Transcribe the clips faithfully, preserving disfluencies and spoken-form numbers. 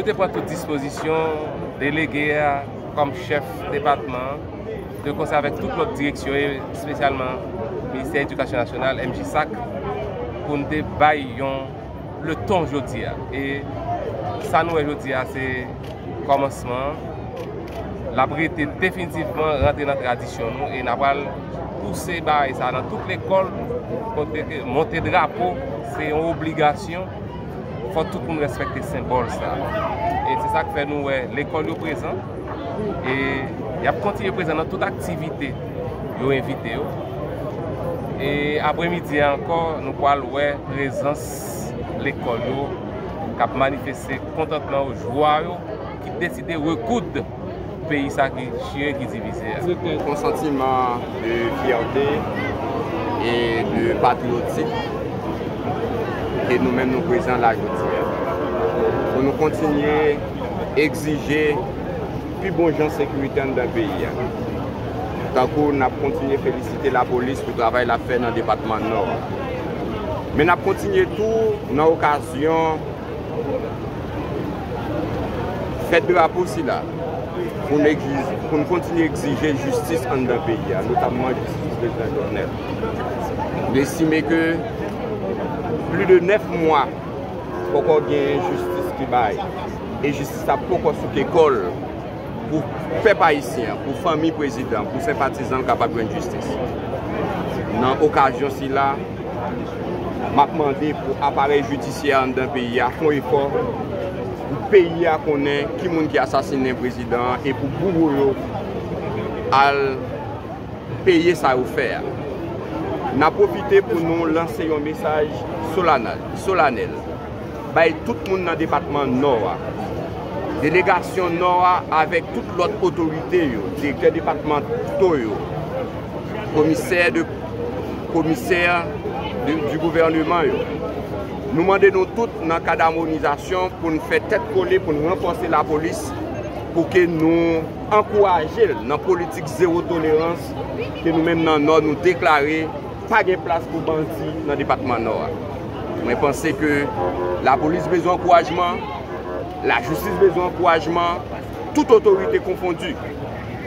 Te pran tout dispozisyon, delege a kòm chèf depatman an, de konsè avèk tout lòt direksyon, e espesyalman Ministè Edikasyon Nasyonal, M J SAC, pou n te bay yon leton jodi a. E sa nou wè jodi a, se kòmansman an. L ap rete definitivman rantre nan tradisyon nou e n ap pral pouse bagay sa nan tout lekòl, kote ke monte drapo se yon obligasyon. Fò tout moun respekte senbòl sa. E se sa k fè nou wè lekòl yo prezan. E y ap kontinye prezan nan tout aktivite yo envite yo. E apremidi a ankò, nou pral wè prezans lekòl yo k ap manifeste kontantman yo, jwa yo, ki deside rekoud peyi sa ki chire, ki divize a. Se yon santiman de fyète e de patriyotik ke nou menm nou prezan la jodi a. Pou nou kontinye egzije pi bon jan sekirite anndan peyi a. Tankou n ap kontinye felisite lapolis pou travay l ap fè nan depatman Nò a. Men n ap kontinye tou nan okazyon fèt drapo sila pou n egzije, pou n kontinye egzije jistis anndan peyi a, notamman jistis prezidan Jovenel. Nou estime ke plis de nèf mwa poko gen jistis ki bay, e jistis la poko souke kò l pou pèp ayisyen an, pou fanmi prezidan, pou senpatizan l kapab jwenn jistis. Nan okazyon sila, m ap mande pou aparèy jidisyè anndan peyi a fè yon efò pou peyi a konnen ki moun ki asasinen prezidan an e pou bouwo yo al peye sa yo fè a. N ap pwofite pou nou lanse yon mesaj solanèl, solanèl bay tout moun nan depatman Nò a, delegasyon Nò a avèk tout lòt otorite yo, direktè depatmanto yo, komisè de, komisè de, du gouvèneman yo. Nou mande nou tout nan kad amonizasyon pou n fè tèt kole, pou n ranfòse lapolis, pou ke nou ankouraje l nan politik zewo tolerans ke nou menm nan Nò nou deklare pa gen plas pou bandi nan depatman Nò a. Mwen panse ke lapolis bezwen ankourajman, lajistis bezwen ankourajman, tout otorite konfondi.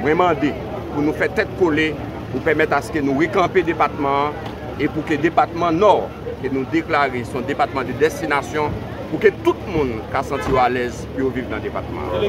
Mwen mande pou nou fè tèt kole pou pèmèt aske nou rekanpe depatman an e pou ke depatman Nò, ke nou deklare se yon depatman de destinasyon, pou ke tout moun ka santi yo alèz pou yo viv nan depatman an.